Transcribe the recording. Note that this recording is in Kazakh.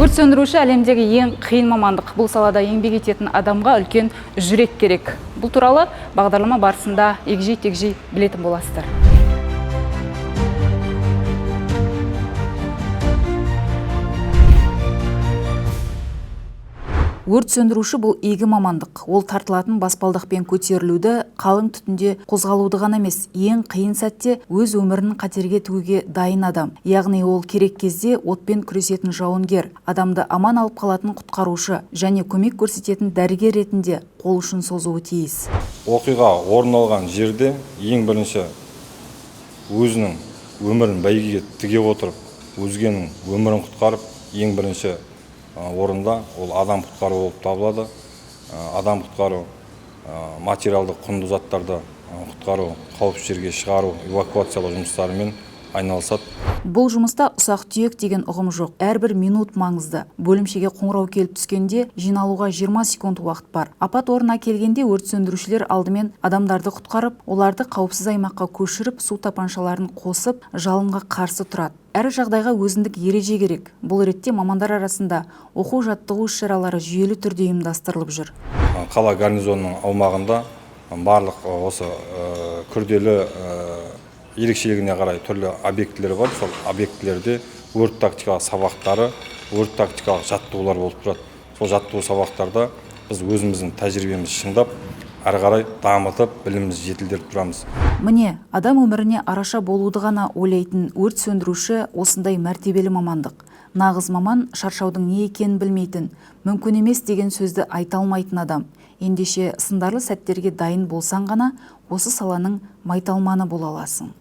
Өрт сөндіруші — әлемдегі ең қиын мамандық. Бұл салада еңбек ететін адамға үлкен жүрек керек. Бұл туралы бағдарлама барысында егжей тегжей білетін боласыздар. Өрт сөндіруші — бұл игі мамандық. Ол тартылатын баспалдақпен көтерілуді, қалың түтінде қозғалуды ғана емес, ең қиын сәтте өз өмірін қатерге тігуге дайын адам. Яғни ол керек кезде отпен күресетін жауынгер, адамды аман алып қалатын құтқарушы және көмек көрсететін дәрігер ретінде қол ұшын созуы тиіс. Оқиға орын алған жерде ең бірінші өзінің өмірін бәйгеге тіге отырып, өзгенің өмірін құтқарып, ең бірінші орында ол адам құтқару болып табылады. Адам құтқару, материалдық құнды заттарды құтқару, қауіпсіз жерге шығару, эвакуациялау жұмыстарымен айналысады. Бұл жұмыста ұсақ түйек деген ұғым жоқ. Әрбір минут маңызды. Бөлімшеге қоңырау келіп түскенде жиналуға 20 секунд уақыт бар. Апат орнына келгенде өрт сөндірушілер алдымен адамдарды құтқарып, оларды қауіпсіз аймаққа көшіріп, су тапаншаларын қосып, жалынға қарсы тұрады. Әр жағдайға өзіндік ереже керек. Бұл ретте мамандар арасында оқу жаттығу іс-шаралары жүйелі түрде ұйымдастырылып жүр. Қала гарнизонының аумағында барлық осы күрделі ерекшелігіне қарай түрлі объектілер бар. Сол объектілерде өрт тактикалық сабақтары, өрт тактикалық жаттығулар болып тұрады. Сол жаттығу сабақтарда біз өзіміздің тәжірибемізді шыңдап, әрі қарай дамытып, білімімізді жетілдіріп тұрамыз. Міне, адам өміріне араша болуды ғана ойлайтын өрт сөндіруші осындай мәртебелі мамандық. Нағыз маман шаршаудың не екенін білмейтін, мүмкін емес деген сөзді айта алмайтын адам. Ендеше сындарлы сәттерге дайын болсаң ғана осы саланың майталманы бола аласың.